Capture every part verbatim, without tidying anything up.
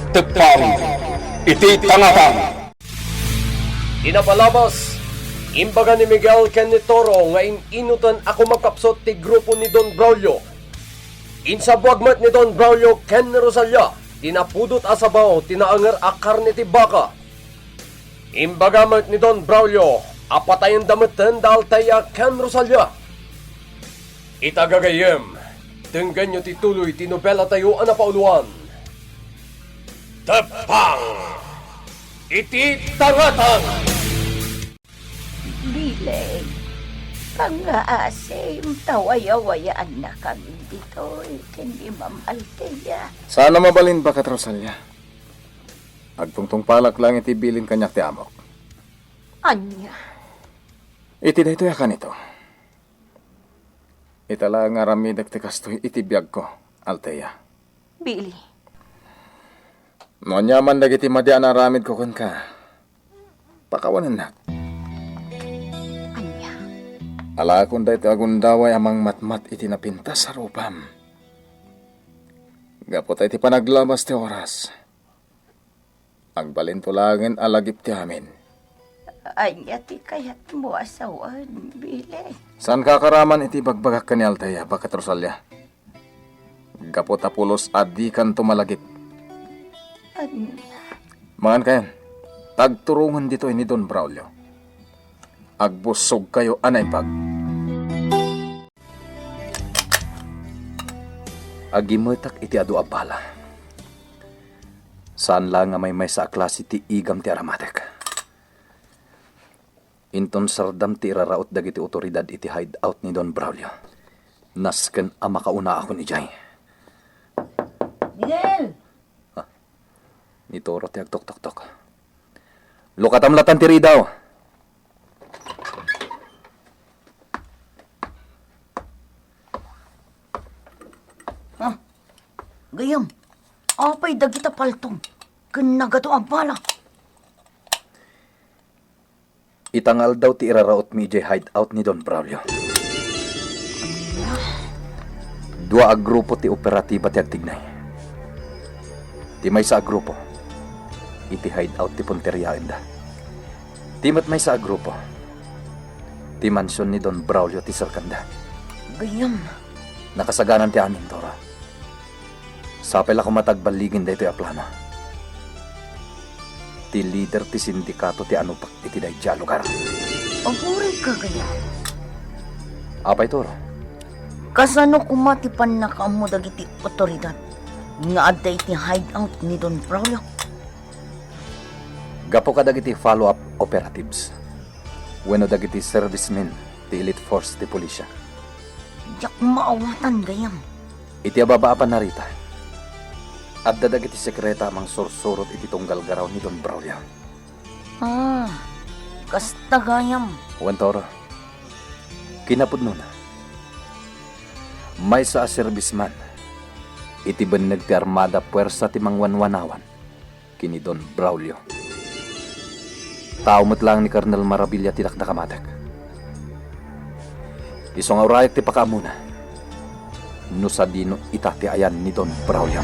Teppang iti tangatang. Ti napalabas, imbaga ni Miguel ken ni Toro nga in-inuten a kumakapsut ti grupo ni Don Braulio. Insabuag met ni Don Braulio ken ni Rosalia ti napudot a sabaw ti naanger a karne ti baka. Imbaga met ni Don Braulio a patayenda metten da Althea ken Rosalia. Ita gagayyem, denggenyo ti tuloy ti nobelatayo a napauluan, Teppang iti Tangatang! Bilay, pangngaasim ta wayawayaannakami ditoy ken ni Ma'am Althea. Saan a mabalin, Baket Rosalia. Agtungtungpalak laeng iti bilin kaniak ti amok. Ania? Iti daytoy a kanito. Ita laeng nga aramidek ti kastoy iti biagko, Althea. Billy. No aniaman dagiti madi a naaramidko kenka, pakawanennak. Ania? Alaekon daytoy a gundaway a mangmatmat iti napintas a rupam. Gapu ta iti panaglabas ti oras, agbalinto laengen a lagip ti amin. Ania ti kayatmo a sawen, Billy? Saan kakaraman iti ibagbagak ken ni Althea, Baket Rosalia? Gapu ta pulos a dikanto malagip. Ania? Mangankayon, ta agturongen ditoy ni Don Braulio. Agbussogkayo a naimbag. Agimetak iti adu a bala. Saan laeng nga maymaysa a klase ti igam ti aramatek. Inton sardam ti iraraut dagiti otoridad iti hideout ni Don Braulio, nasken a makauna akon idiay. Miguel! Ah, ni Toro ti agtoktoktok. Lukatam latan ti ridaw! Ah, gayyem, apay dagita paltog ken nagadu a bala? Ita nga aldaw ti irarautmi idiay hideout ni Don Braulio. Dua a grupo ti operatiba ti agtignay. Ti maysa a grupo, iti hideout ti punteriaenda. Ti met maysa a grupo, ti mansion ni Don Braulio ti serkanda. Gayyem. Nakasaganan ti amin, Toro. Sapay la koma ta agballigen daytoy a plano. Ti lider ti sindikato ti anupak iti daydiay a lugar. Aguray ka, gayyem. Apay, Toro? Kasano koma ti pannakaammo dagiti otoridad nga adda iti hideout ni Don Braulio? Gapu kadagiti follow-up operatives wenno dagiti servicemen ti elite force ti pulisya. Diak maawatan, gayyem. Iti ababa a pannarita, adda dagiti sekreta a mangsursurot iti tunggal garaw ni Don Braulio. Ah, kasta, gayyem. Wen, Toro. Kinapudnona, maysa a serviceman iti benneg ti armada puersa ti mangwanwanawan ken ni Don Braulio. Tao met laeng ni Colonel Maravilla ti dakdakamatek. Isu nga urayek ti pakaammona no sadino ita ti ayan ni Don Braulio.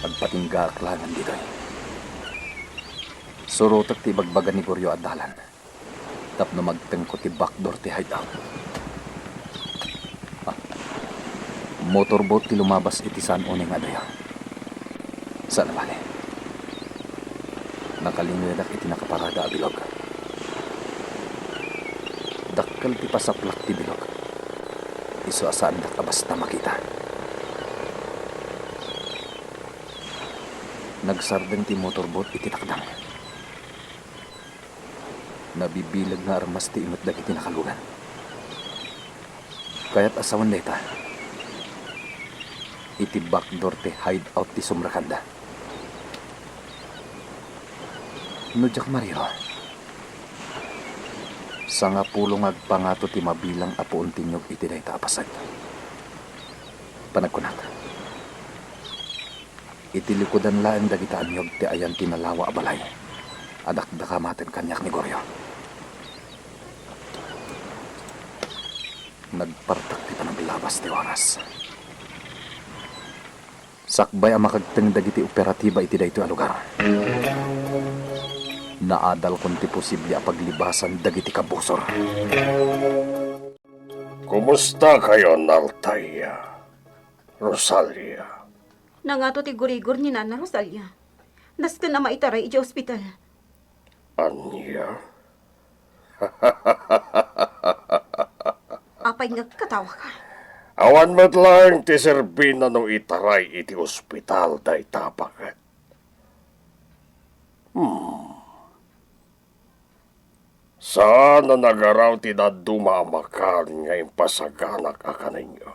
Agpatinggaak laengen ditoy. Surotek ti ibagbaga ni Gorio a dalan tapno magtengko ti backdoor ti hideout. Ah, motorboat ti lumabas iti saan unay nga adayo. Saan a bale, nakalingedak iti nakaparada a bilog. Dakkel ti pasaplak ti bilog. Isu a saandak a basta makita. Nagsardeng ti motorboat iti takdang. Nabibileg nga armas ti imet dagiti nakalugan. Kayat a sawen dayta, iti backdoor ti hideout ti sumrekanda. No diak mariro, sangapulo nga agpangato ti mabilang a puon ti niyog iti dayta a paset. Panagkunak, iti likudan laeng dagita a niyog ti ayan ti nalawa a balay a dakdakamaten kaniak ni Gorio. Nagpartak ti panaglabas ti oras. Sakbay a makagteng dagiti operatiba iti daytoy a lugar, naadalkon ti posible a paglibasan dagiti kabusor. Kumusta kayon, Altair, Rosalia? Nangato ti gurigor ni Nana Rosalia. Nasken a maitaray idiay ospital. Ania? Apay nga agkatawaka? Awan met laeng ti serbina no itaray iti ospital dayta a baket. Hmm. Saan a nagaraw ti dadduma a makan nga impasaganak a kanenyo.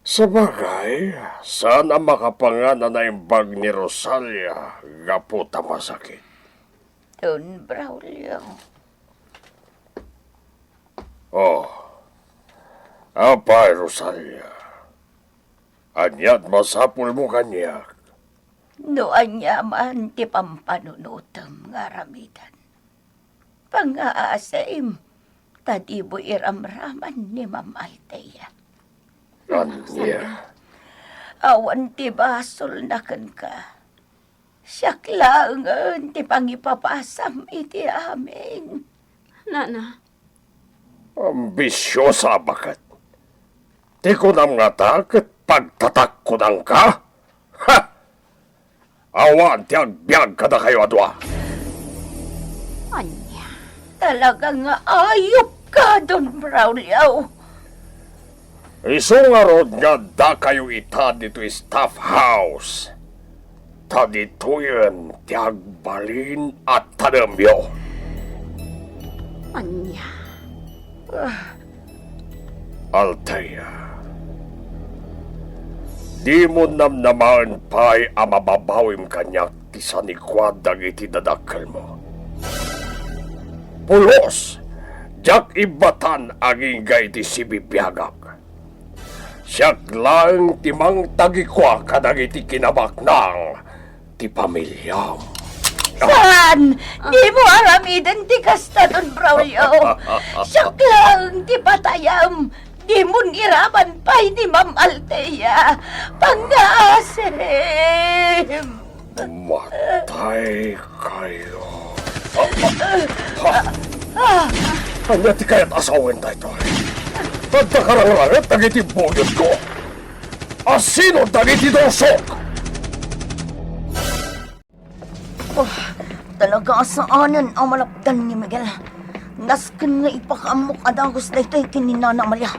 Sabagay, saan a makapangan a naimbag ni Rosalia gapu ta masakit. Don Braulio. Oh, apay, Rosalia? Ania't masapulmo kaniak? No ania man ti pampanunotem nga aramiden, pangngaasim, ta dimo iramraman ni Ma'am Althea. Ania? Awan ti basolna kenka. Siak laengen ti pangipapasam iti amin. Nana. Ambisiosa a baket. Ti kunam ngata ket pagtatakkunanka? Ha! Awan ti agbiag kadakayo a dua. Ania? Talaga nga ayupka, Don Braulio. Isu ngarud nga addakayo ita ditoy staff house, ta ditoyen ti agbalin a tademyo. Ania? Althea, dimo namnamaen pay a mababawim kaniak ti sanikuad dagiti dadakkelmo. Pulos, diak ibbatan agingga iti sibibiagak. Siak laeng ti mangtagikua kadagiti kinabaknang ti pamiliam. Saan? Dimo aramiden ti kasta, Don Braulio. Siak laeng ti patayam. Dimon iraman pay ni Ma'am Althea. Pangngaasim. Matay kayo. Ah, ah, ah. Ania ti kayat a sawen daytoy? Adda karangranget dagiti buyotko. Asino dagiti dusok? Oh, talaga a saanen a malapdan ni Miguel. Nasken nga ipakaammok a dagus daytoy ken ni Nana Amalia.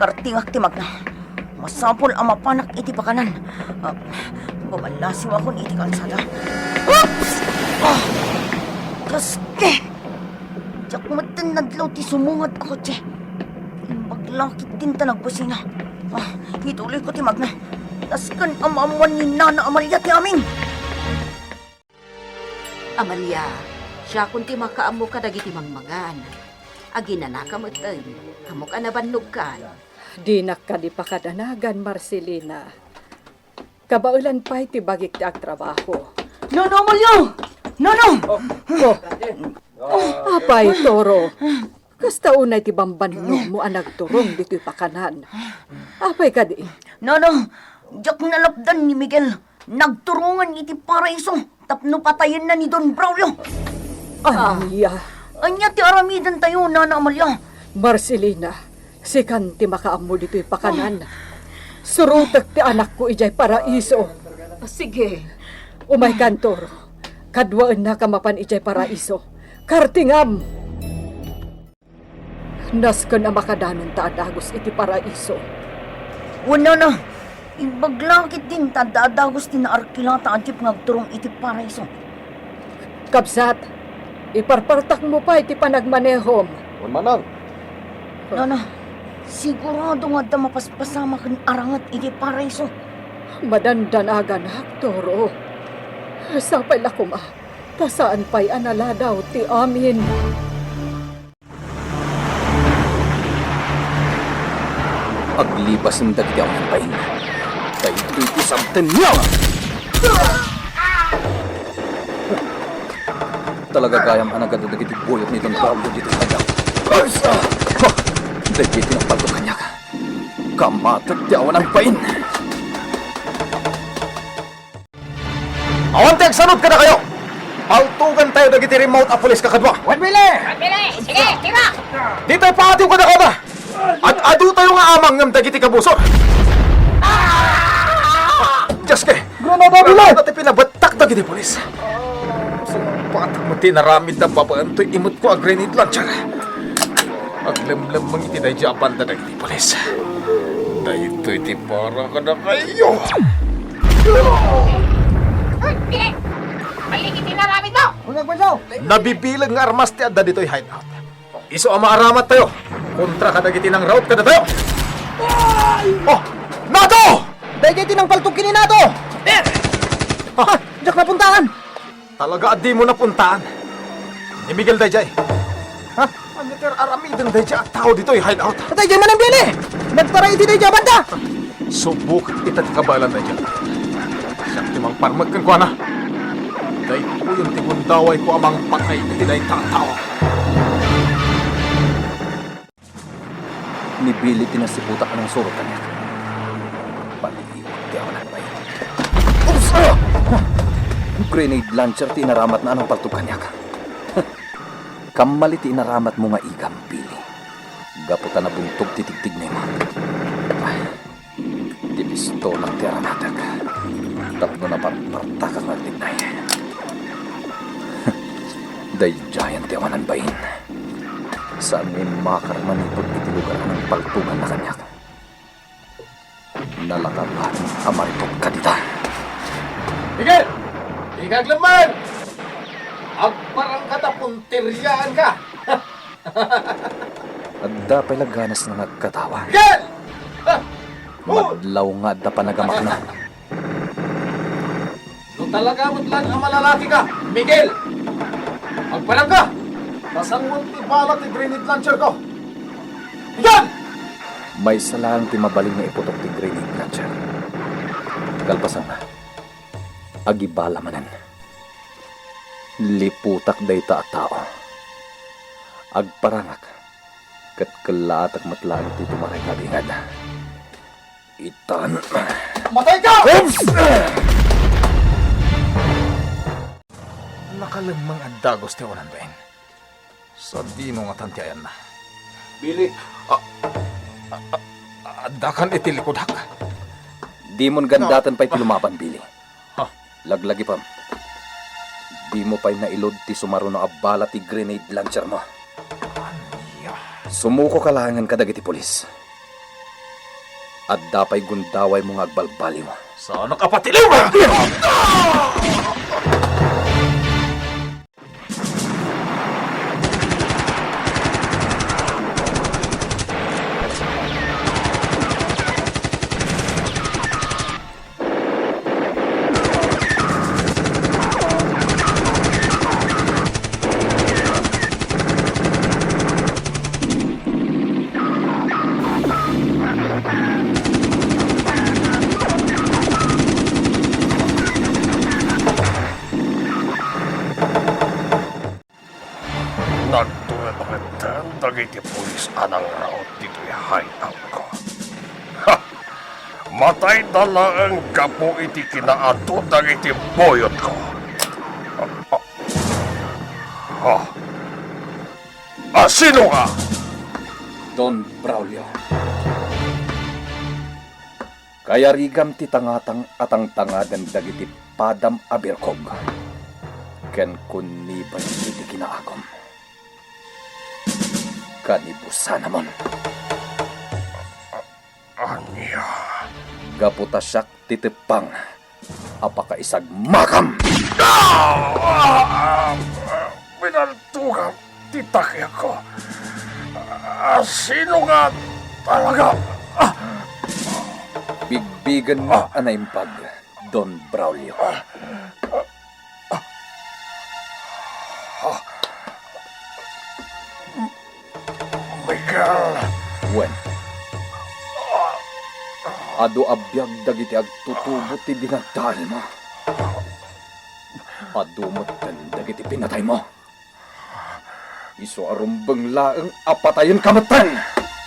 Kartingak ti magna. Masapul a mapanak iti pakanan. Ah, bumallasiwakon iti kalsada. Oops! Ah! Kaske! Diak metten nadlaw ti sumungad a kotse. Imbag la ketdin ta nagbusina. Ah, ituloyko ti magna. Nasken a maammuan ni Nana Amalia ti amin. Amalia, siakon ti makaammo kadagiti mangmangan. Aginanaka metten, ammok a nabannogkan. Dinak kadi pakadanagan, Marcelina. Kabaelan pay ti bagik ti agtrabaho. Nana Amalia! Nana! Oh, oh. Apay, Toro. Kasta unay ti bambannogmo a nagturong ditoy pakanan. Apay kadi? Nana, diak nalapdan ni Miguel. Nagturongen iti paraiso tapno patayenna ni Don Braulio. Ania? Ania ti aramidentayo, Nana Amalia? Marcelina, sikan ti makaammo ditoy pakanan. Surotek ti anakko idiay paraiso. Sige. Umaykan, Toro. Kaduaennaka mapan idiay paraiso. Kartingam! Nasken a makadanonta a dagus iti paraiso. Wen, Nana, imbag la ketdin ta adda a dagus ti naarkilata a jeep nga agturong iti paraiso. Kabsat, iparpartakmo pay ti panagmanehom. Wen, Manang. Nana, sigurado nga adda mapaspasamak ken aranget iti paraiso. Madandanaganak, Toro. Sapay la koma, ta saan pay a naladaw ti amin. Aglibasem dagiti awan bain. Daytoy ti sabtenyo! Talaga gayam a nagadu dagiti buyot ni Don Braulio ditoy adaw. Ha! Daytoy ti napalto kaniak. Kamatek ti awanan bain. Awan ti agsanod kadakayo! Paltugantayo dagiti rimmaut a pulis kakadua. Wen, Billy! Wen, Billy! Sige, tira! Ditoy paatiw kadakada! Ad-adutayo nga amang ngem dagiti kabusor. Dios ke! Granada, Billy! Granada ti pinabettak dagiti pulis. Sungpatak met ti inaramidda babaen toy imutko a grenade launcher. Aglemlemmeng iti daydiay a banda dagiti pulis. Daytoy ti para kadakayo. Hoy, Billy! Balik iti inaramidmo! Nabibileg nga armas ti adda ditoy hideout. Isu a maaramattayo kontra kadagiti nangraut kadatayo. Oh! Nato! Daydiay ti nangpaltog ken ni Nato! Ha? Diak napuntaan! Talaga a dimo napuntaan. Ni Miguel daydiay. Ha? Ania ti ar-aramiden daydiay a tao ditoy hideout? Daydiay manen, Billy! Nagtaray iti daydiay a banda! Subokek ita ti kabaelan daydiay. Siak ti mangparmek kenkuana. Daytoyen ti gundawayko a mangpatay iti dayta a tao. Ni Billy ti nasiputak a nangsurot kaniak. Paliiwak ti awanan bain. Oops! Ah! Grenade launcher ti inaramatna a nangpaltog kaniak. Kammal iti inaramatmo nga igam, Billy. Gapu ta nabuntog ti tigtignaymo. Ti pistolak ti aramatek tapno naparpartakak nga agtignay. Daydiayen ti awanan bain. Saan nga immakar manipud iti lugar a nangpaltoganna kaniak. Nalaka laeng a mariput kadita. Miguel! Dika aglemmeng! Agparangka ta punteriaanka! Adda pay la ganasna nga agkatawa. Miguel! Ha! Madlaw nga adda panagamakna. No talaga met laeng a malalaki ka, Miguel, agparangka! Ta sangoen ti bala ti grenade launcher ko. Miguel! Maysa laeng ti mabalin nga iputok ti grenade launcher. Kalpasanna, agibala manen. Liputak dayta a tao. Agparangak, ket kellaatak met laeng ti tumaray nga aginged. Itan. Matay ka! Oops! Nakalemmeng a dagus ti awanan bain. Sadino ngatan ti ayanna? Billy. Ah, ah, ah, addakan iti likudak? Dimon gandaten pay ti lumaban, Billy. Ha? Laglagipem. Dimo pay nailud ti sumaruno a bala ti grenade launcher mo. Ania? Sumuko ka laengen kadagiti pulis. Adda pay gundawaymo nga agbalbaliw. Saanak a patiliw! Nagtured metten dagiti pulis a nangraut ditoy hideoutko. Ha! Matayda laeng gapu iti kinaadu dagiti buyotko. Ha! Asino ka? Don Braulio. Kayarigam ti tangatang a tangtangaden dagiti padam a birkog ken kunniben iti kinaagum. Kanibusanamon. Ania? Gapu ta siak ti teppang a pakaisagmakam. Ah! Ah! Ah! Pinaltugam ti takekko. Ah, sino nga talaga? Ah! Bigbigen a naimbag, Don Braulio. Ah! Ah! Ah! Miguel. Wen, adu a biag dagiti agtutubo ti dinagdaelmo. Adu metten dagiti pinataymo. Isu a rumbeng laeng a patayenka metten.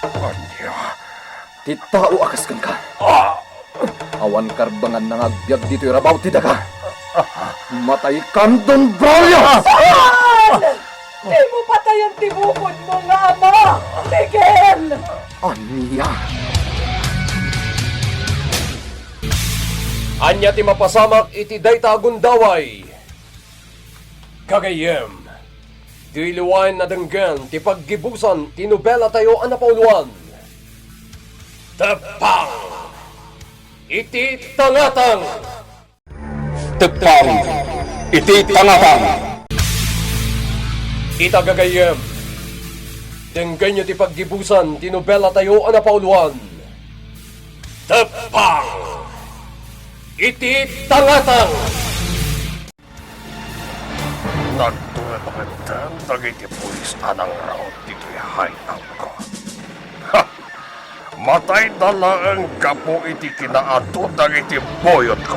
Ania? Ti tao a kas kenka. Ah! Awan karbanganna nga agbiag ditoy rabaw ti daga. Mataykan, Don Braulio! Saan? Dimo patayen ti bukodmo nga ama, Miguel! Ania? Ania ti mapasamak iti dayta a gundaway? Gagayyem, di liwaen a denggen ti paggibusan ti nobelatayo a napauluan, Teppang iti Tangatang. Teppang iti Tangatang. Ita gagayyem, denggenyo ti paggibusan ti nobelatayo a napauluan, Teppang iti Tangatang. Nagtureto ketdin dagiti pulis a nangraot ditoy hideoutko. Ha! Matayda laeng gapu iti kinaadu dagiti buyotko.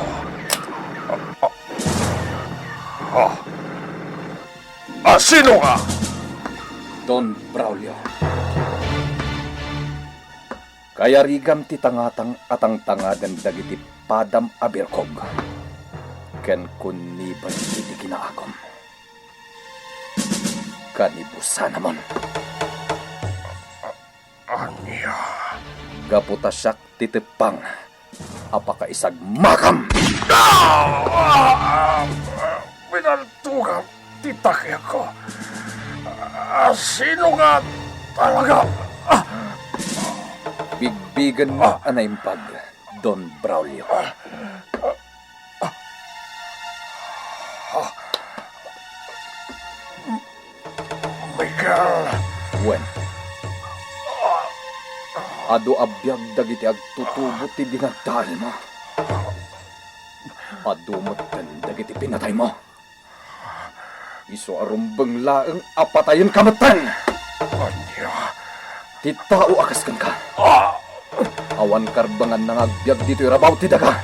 Ah, ah. Ah, sino ka? Don Braulio. Kayarigam ti tangatang a tangtangaden dagiti padam a birkog ken kunniben iti kinaagum. Kanibusanamon. Ania? Gapu ta siak ti Teppang a pakaisagmakam. Ah! Ah! Ah! Pinaltugam ti takekko. Ah, sino nga talaga? Ah! Bigbigen a naimbag, Don Braulio. Miguel. Wen, adu a biag dagiti agtutubo ti dinagdaelmo. Adu metten dagiti pinataymo. Isu a rumbeng laeng a patayenka metten. Ania? Ti tao a kas kenka. Ah! Awan karbanganna nga agbiag ditoy rabaw ti daga.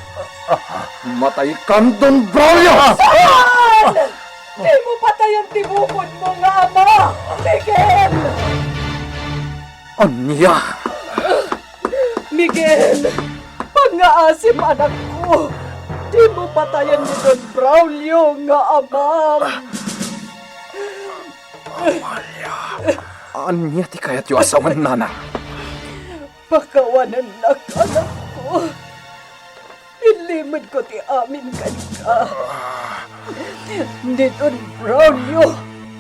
Mataykan, Don Braulio! Saan? Dimo patayen ti bukodmo nga ama, Miguel! Ania? Miguel, pangngaasim, anakko. Dimo patayen ni Don Braulio nga amam. Amalia. Ania ti kayatyo a sawen, nanang? Pakawanennak, anakko. Ilimedko ti amin kenka. Ni Don Braulio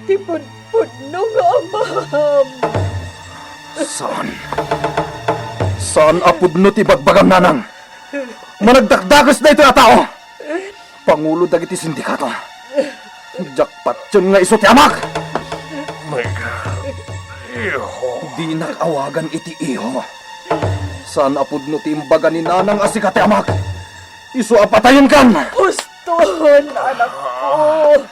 ti pudpudno nga amam. Saan. Saan a pudno ti ibagbagam, nanang. Managdakdakes daytoy a tao. Pangulo dagiti sindikato. Diak patien nga isu ti amak. Miguel, iho. Dinak awagan iti iho. Saan a pudno ti imbaga ni nanang a sika ti amak. Isu a patayenkan. Uston, anakko.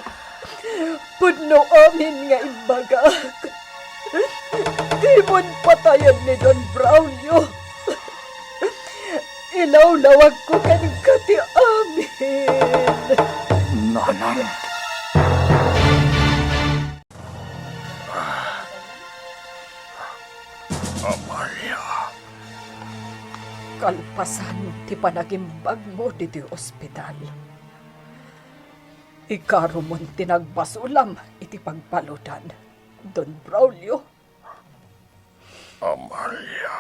Pudno amin nga imbagak. Dimon patayen ni Don Braulio. Ilawlawagko kenka ti amin. Nanang. Amalia. Kalpasan ti panagimbagmo ditoy ospital, ikarumon ti nagbasolam iti pagbaludan, Don Braulio. Amalia.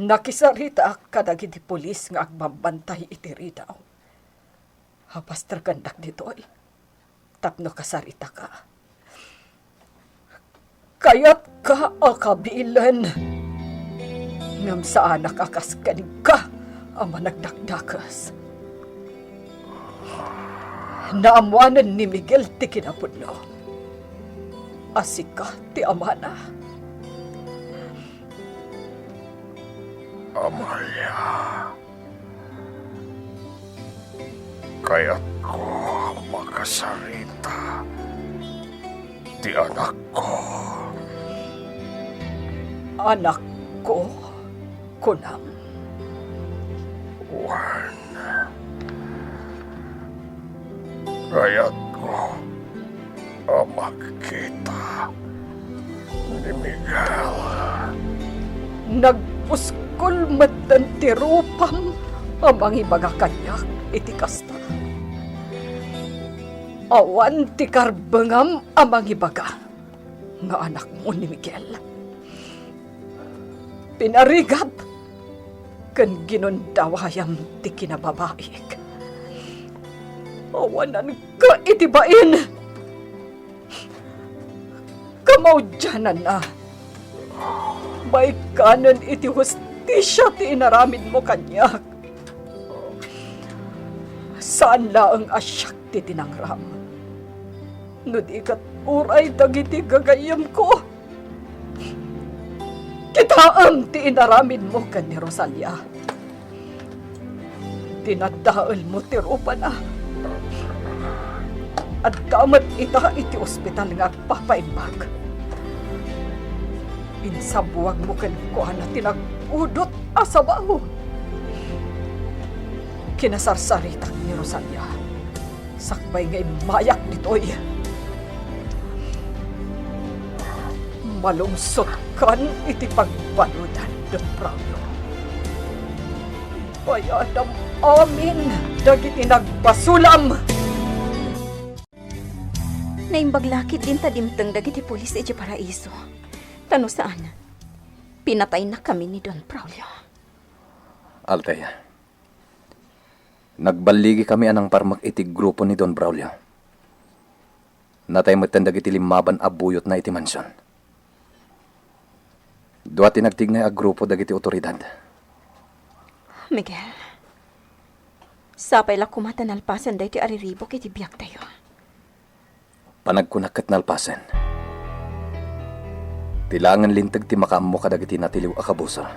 Nakisaritaak kadagiti pulis nga agbambantay iti ridaw. Apasterkendak ditoy tapno kasaritaka. Kayatka a kabilen, ngem saanak a kas kenka a managdakdakes. Naammoanen ni Miguel ti kinapudno a sika ti amana. Amalia, kayatko a makasarita ti anakko. Anakko, kunam? Wen, kayatko a makita ni Miguel. Nag- Puskol metten ti rupam a mangibaga kaniak iti kasta. Awan ti karbengam a mangibaga nga anakmo ni Miguel. Pinarigat ken ginundawayam ti kinababaik. Awananka iti bain! Kamaudiananna, baikanen iti hustisia ti inaramidmo kaniak. Saan laeng a siak ti tinangram. No di ket uray dagiti gagayyemko. Kitaem ti inaramidmo ken ni Rosalia. Dinadaelmo ti rupana. Adda met ita iti ospital nga agpapaimbag. Insabwagmo kenkuana ti nagudot a sabaw. Kinasarsaritak ni Rosalia sakbay nga immayak ditoy. Malungsotkan iti pagbaludan, Don Braulio. Bayadam amin dagiti nagbasolam. Naimbag la ketdin ta dimteng dagiti pulis idiay Paraiso. Ta no saan, pinataynakami ni Don Braulio. Althea, nagballigikami a nangparmek iti grupo ni Don Braulio. Natay metten dagiti limmaban a buyotna iti mansion. Dua ti nagtignay a grupo dagiti otoridad. Miguel, sapay la koma ta nalpasen daytoy a riribuk iti biagtayo. Panagkunak ket nalpasen. Ti laengen linteg ti makaammo kadagiti natiliw a kabusor.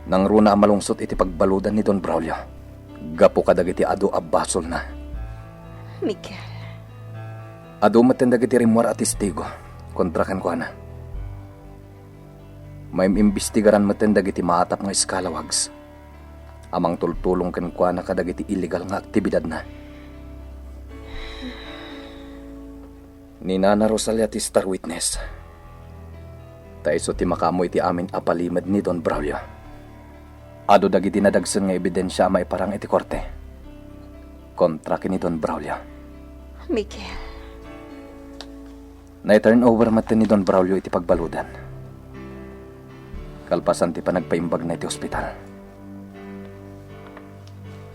Nangruna a malungsot iti pagbaludan ni Don Braulio gapu kadagiti adu a basolna. Miguel. Adu metten dagiti rimmuar a testigo kontra kenkuana. Maim-imbestigaran metten dagiti maatap nga scalawags a mangtultulong kenkuana kadagiti illegal nga aktibidadna. Ni Nana Rosalia ti star witness. Ta isu ti makaammo iti amin a palimed ni Don Braulio. Adu dagiti nadagsen nga ebidensia a maiparang iti korte kontra ken ni Don Braulio. Miguel. Nai-turn over metten ni Don Braulio iti pagbaludan. Kalpasan ti panagpaimbagna iti ospital,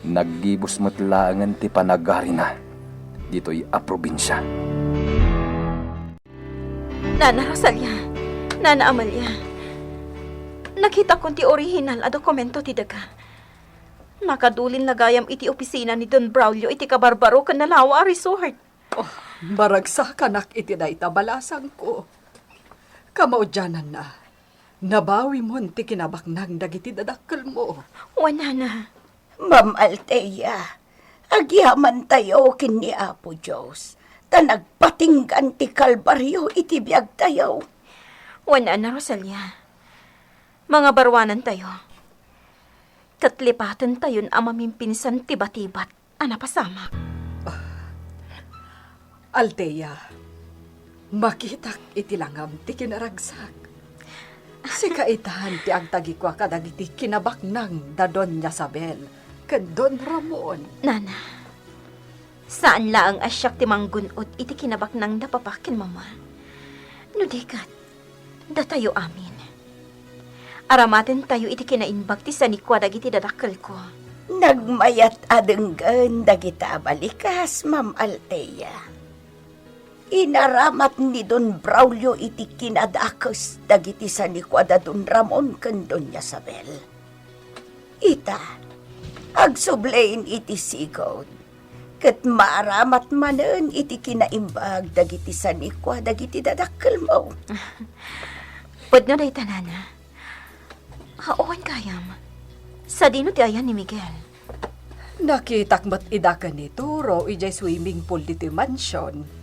naggibus met laengen ti panagarina ditoy a probinsia. Nana Rosalia, Nana Amalia, nakitakon ti orihinal a dokumento ti daga. Nakadulin la gayam iti opisina ni Don Braulio iti kabarbaro ken nalawa a resort. Oh, maragsakanak iti dayta, balasangko. Kamaudiananna, nabawimon ti kinabaknang dagiti dadakkelmo. Wen, Nana. Ma'am Althea, agyamantayo ken ni Apo Dios, ta nagpatinggan ti kalbario iti biagtayo. Wen, Nana Rosalia, mangabaruanantayo, ket lipatentayon a mamimpinsan ti batibat a napasamak. Althea, makitak iti langam ti kinaragsak. Sika itan ti agtagikua kadagiti kinabaknang da Doña Sabel ken Don Ramon. Nana, saan laeng a siak ti manggun-od iti kinabaknang da Papa ken Mama. No di ket, datayo amin. Aramatentayo iti kinaimbag ti sanikua dagiti dadakkelko. Nagmayat a denggen dagita a balikas, Ma'am Althea. Inaramat ni Don Braulio iti kinadakes dagiti sanikua da Don Ramon ken Doña Sabel. Ita, agsubli iti sigud, ket maaramat manen iti kinaimbag dagiti sanikua dagiti dadakkelmo. Pudno dayta, Nana. Awan gayam. Sadino ti ayan ni Miguel? Nakitak met ida ken ni Turo idiay swimming pool ditoy mansion.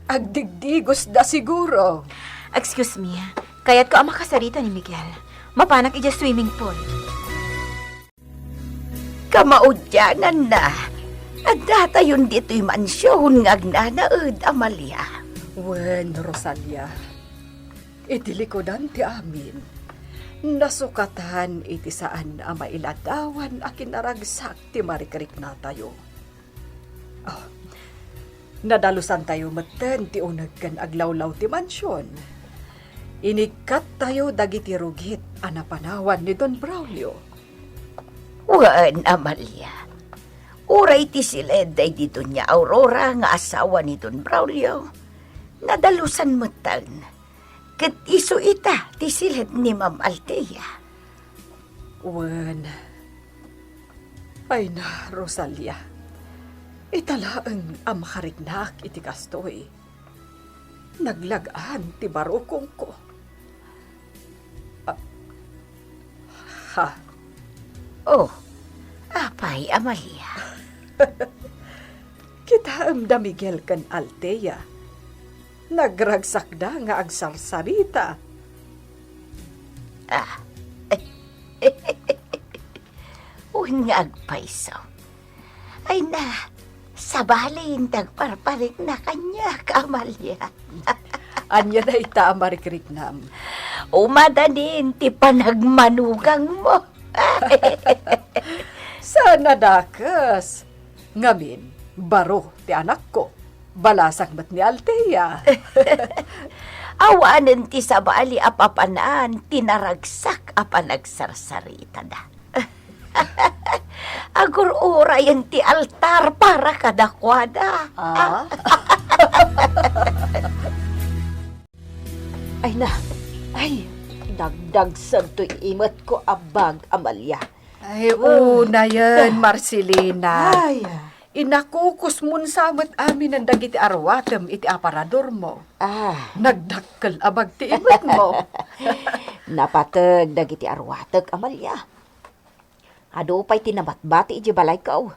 Agdigdigosda siguro. Excuse me, kayatko a makasarita ni Miguel. Mapanak idiay swimming pool. Kamaudiananna, addatayon ditoy mansion nga agnanaed, Amalia. Wen, Rosalia, iti likudan ti amin, Nasukatan iti saan a mailadawan a kinaragsak ti marikriknatayo. Oh, nadalusantayo metten ti uneg ken aglawlaw ti mansion. Inigkattayo dagiti rugit a napanawan ni Don Braulio. Wen, Amalia. Uray ti siled daydi Doña Aurora nga asawa ni Don Braulio, nadalusan metten. Ket isu ita ti siled ni Ma'am Althea. Wen, ay na, Rosalia. Ita laeng a makariknak iti kastoy. Naglag-an ti barukongko. Ah, ha? Oh, apay, Amalia? Kitaem da Miguel ken Althea. Nagragsakda nga agsarsarita. Ah. Wen nga agpayso. Ay na, sabali, inta agparpariknak kaniak, Amalia. Ania dayta a marikriknam? Umadanin ti panagmanugangmo. Saan a dakes. Ngamin, baro ti anakko. Balasang met ni Althea. Awanen ti sabali a papanan ti naragsak a panagsarsaritada. Agur-urayen ti altar para kadakuada. Ah? Ay na, ay, dagdagsen toy imetko a bag, Amalia. Ay, unayen, Marcelina. Ay, ah. Inakukusmon sa met aminen dagiti arwatem iti aparadormo. Ah. Nagdakkel a bag ti imetmo. Napateg dagiti arwatek, Amalia. Adu pay ti nabatbati idiay balayko.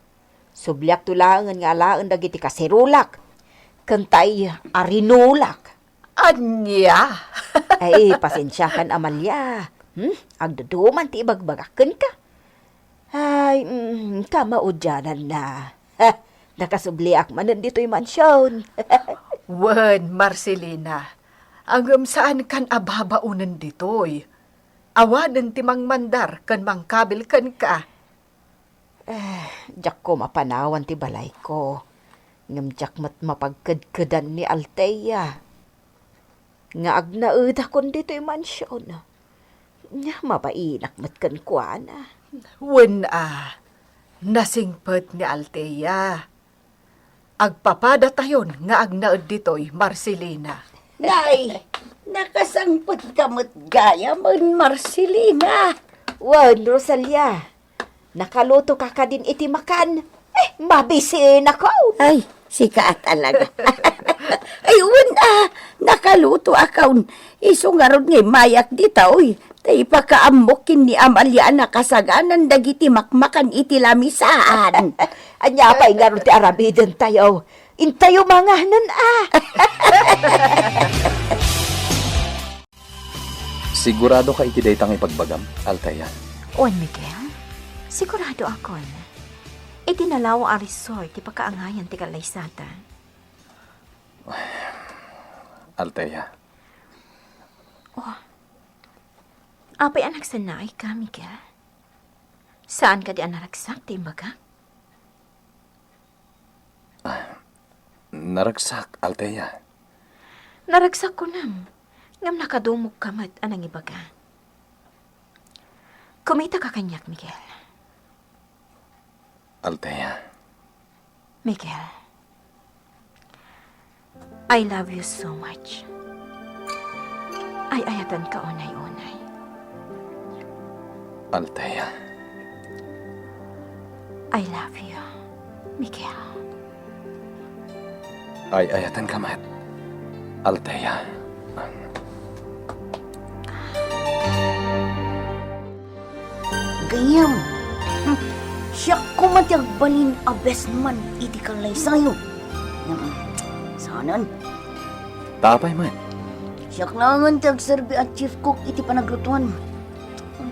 Subliakto laengen nga alaen dagiti kaserolak ken tay arinolak. Ania? Ay, pasensiakan, Amalia. Hmm? Agduduman ti ibagbagak kenka. Ay, mm, kamaudiananna. Ha, nakasubliak manen ditoy mansion. Wen, Marcelina, ngem saankan a babaonen ditoy. Awanen ti mangmandar ken mangkabil kenka. Eh, diakko mapanawan ti balayko. Ngem diak met mapagkedkedan ni Althea nga agnaedakon ditoy mansion. Mabainak met kenkuana. Wen a, nasingpet ni Althea. Agpapadatayon nga agnaed ditoy, Marcelina. Nay, nakasangpetka met gayamen, Marcelina. Wen, Rosalia, nakalutoka kadin iti makan? Eh, mabisinakon. Ay, sika talaga. Ay, wen a, nakalutoakon. Isu ngarud nga immayak ditoy. Ta ipakaammok ken ni Amalia a nakasaganan dagiti makmakan iti lamisaan. Ania pay ngarud ti aramidentayo? Intayo manganen a. Siguradoka iti dayta nga ibagbagam, Althea? Wen, Miguel. Siguradoakon. Iti nalawa a resort ti pakaangayan ti kallaysata. Althea. Oh. Apay a nagsannaayka, Miguel? Saan kadi a naragsak ti imbagak? Ah, naragsak, Althea. Naragsak kunam, ngem nakadumogka met a nangibaga. Kumitaka kaniak, Miguel. Althea. Miguel, I love you so much. Ay-ayatenka unay-unay. Althea. I love you, Miguel. Ay-ayatenka met, Althea. Gayyem, hmm, siak koma ti agbalin a best man iti kallaysayo. Hmm, saanen. Ta apay met? Siak laengen ti agserbi a chief cook iti panaglutoan.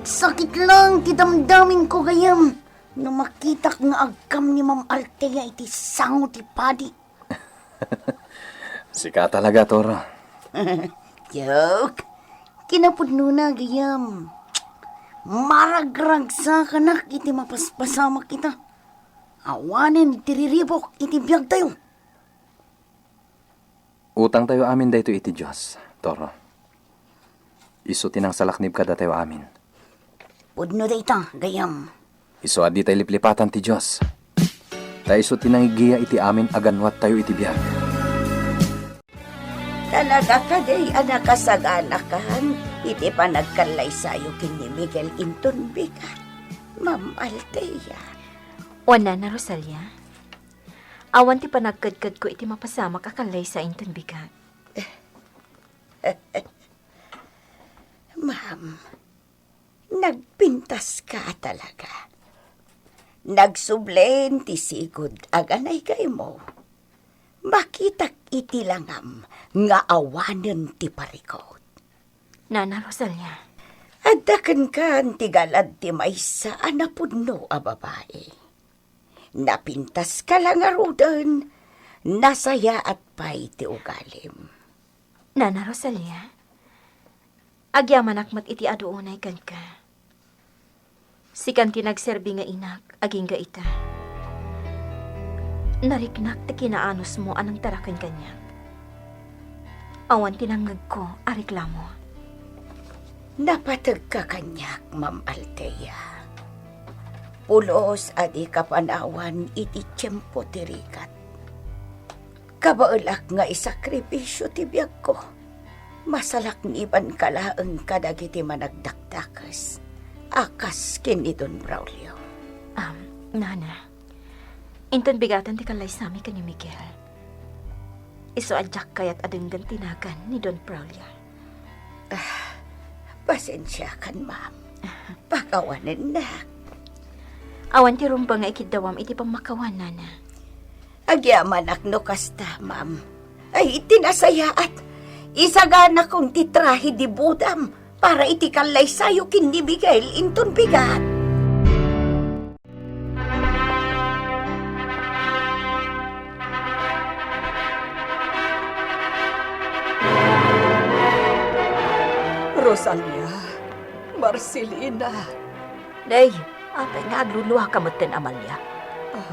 Agsakit laeng ti damdamingko, gayyem, no makitak nga agkam ni Ma'am Althea iti sango ti padi. Sika talaga, Toro. Joke. Kinapudnona, gayyem. Maragragsakanak iti mapaspasamak ita. Awanen ti riribuk iti biagtayo. Utangtayo amin daytoy iti Dios, Toro. Isu ti nangsalaknib kadatayo amin. Pudno dayta, gayyem. Isu a ditay liplipatan ti Dios. Ta isu ti nangiggiya iti amin a gannuattayo iti biag. Talaga kadi a nakasaganakayo iti panagkallaysayo ken ni Miguel inton bigat, Ma'am Althea? Wen, Nana Rosalia. Awan ti panagkedkedko iti mapasamak a kallaysa inton bigat. Ma'am, nagpintaska talaga. Nagsubli ti sigud a ganaygaymo. Makitak iti langam nga awanen ti parikut. Nana Rosalia. Adda kenka ti galad ti maysa a napudno a babai. Napintaska la ngaruden, nasayaat pay ti ugalim. Nana Rosalia, agyamanak met iti adu unay kenka. Sikan ti nagserbi nga inak agingga ita. Nariknak ti kinaanusmo a nangtaraken kaniak. Awan ti nangngegko a reklamo. Napategka kaniak, Ma'am Althea. Pulos a dika panawan iti tiempo ti rigat. Kabaelak nga isakripisio ti biagko. Masalaknibanka laeng kadagiti managdakdakes a kas ken ni Don Braulio. Am, Nana, inton bigatan ti kallaysami ken ni Miguel, isu a diak kayat a denggen ti nagan ni Don Braulio. Ah, pasensiakan, ma'am. Pakawanennak. Awan ti rumba nga ikiddawam iti pammakawan, Nana. Agyamanak no kasta, ma'am. Ay, ti nasayaat, isaganakon ti trahe de bodam para iti kallaysayo ken ni Miguel inton bigat. Rosalia, Marcelina. Nay, apay nga agluluaka metten, Amalia?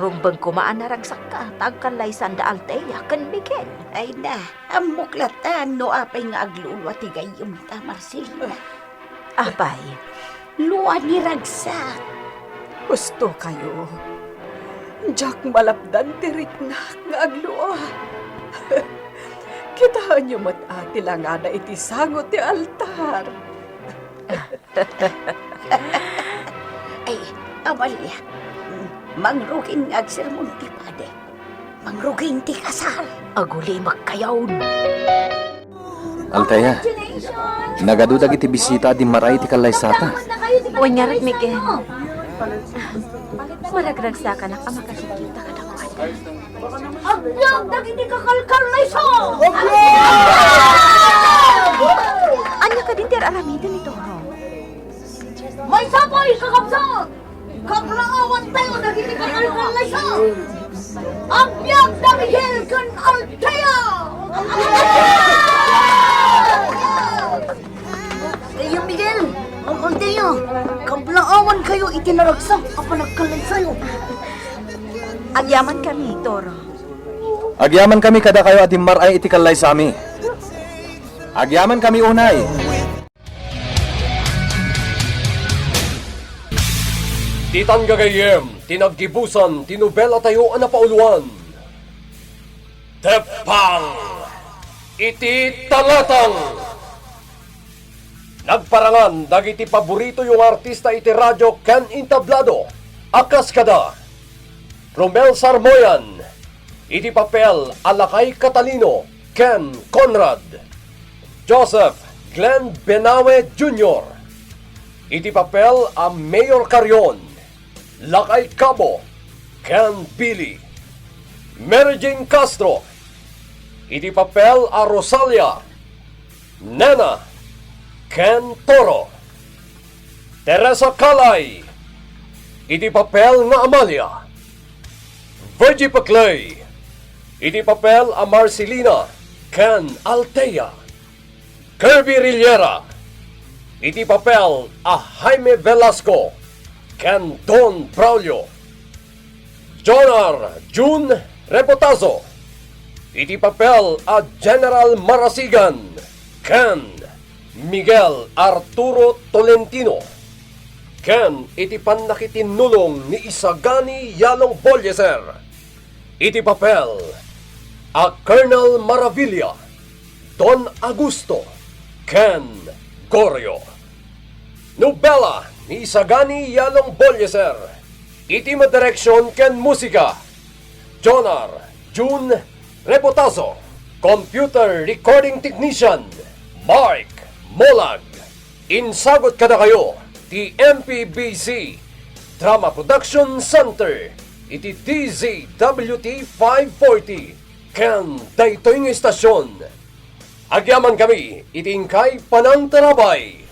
Rumbeng koma a naragsakka ta agkallaysanda Althea ken Miguel. Ay na, ammok latta no apay nga aglulua ti gayyemta, Marcelina. Apay, lua ni ragsak. Husto kayo. Diak malapdan ti riknak nga aglua. Kitaenyo met a ti langada iti sango ti altar. Ay, Amalia, mangrugin nga agsermon ti padi. Mangrugin ti kasar. Agulimek kayon. Althea, nagadu dagiti bisita a dimmaray iti kallaysata. Wen ngarud, Miguel. Maragragsakanak a makakita kadakuada. Agbiag dagiti kakalkallaysa! Ania kadin ti ar-aramiden ni Toro? Maysa pay, kakabsat! Kablaawantayo dagiti kakalkallaysa! Agbiag da Miguel ken Althea! Kayo, Miguel, Ma'am Althea, kablaawankayo iti naragsak a panagkallaysayo. Agyamankami, Toro. Agyamankami kadakayo a dimmaray iti kallaysami. Agyamankami unay. Ditan gagayyem ti naggibusan ti nobelatayo a napauluan, Teppang iti Tangatang. Nagparangan dagiti paboritoyo nga artista iti radio ken entablado a kas kada Romel Sarmoyan iti papel a Lakay Catalino ken Conrad, Joseph Glenn Benawe Junior iti papel a Mayor Carrion, Lakay Cabo ken Billy, Mary Jane Castro iti papel a Rosalia, Nena ken Toro. Teresa Calay iti papel nga Amalia. Virgie Peclay iti papel a Marcelina ken Althea. Kirby Rillera iti papel a Jaime Velasco ken Don Braulio. Jonar Jun Reputazo iti papel a General Marasigan ken Miguel Arturo Tolentino, ken iti pannakitinnulong ni Isagani Yalong Bolieser iti papel a Colonel Maravilla, Don Augusto, ken Gorio. Nobela ni Isagani Yalong Bolieser. Iti madireksion ken musika, Jonar Jun Reputazo. Computer recording technician, Mark Molag. Insagut kadakayo ti M P B C Drama Production Center iti D Z W T five forty. Ken daytoy nga istasyon, agyamankami iti inkay panangtarabay.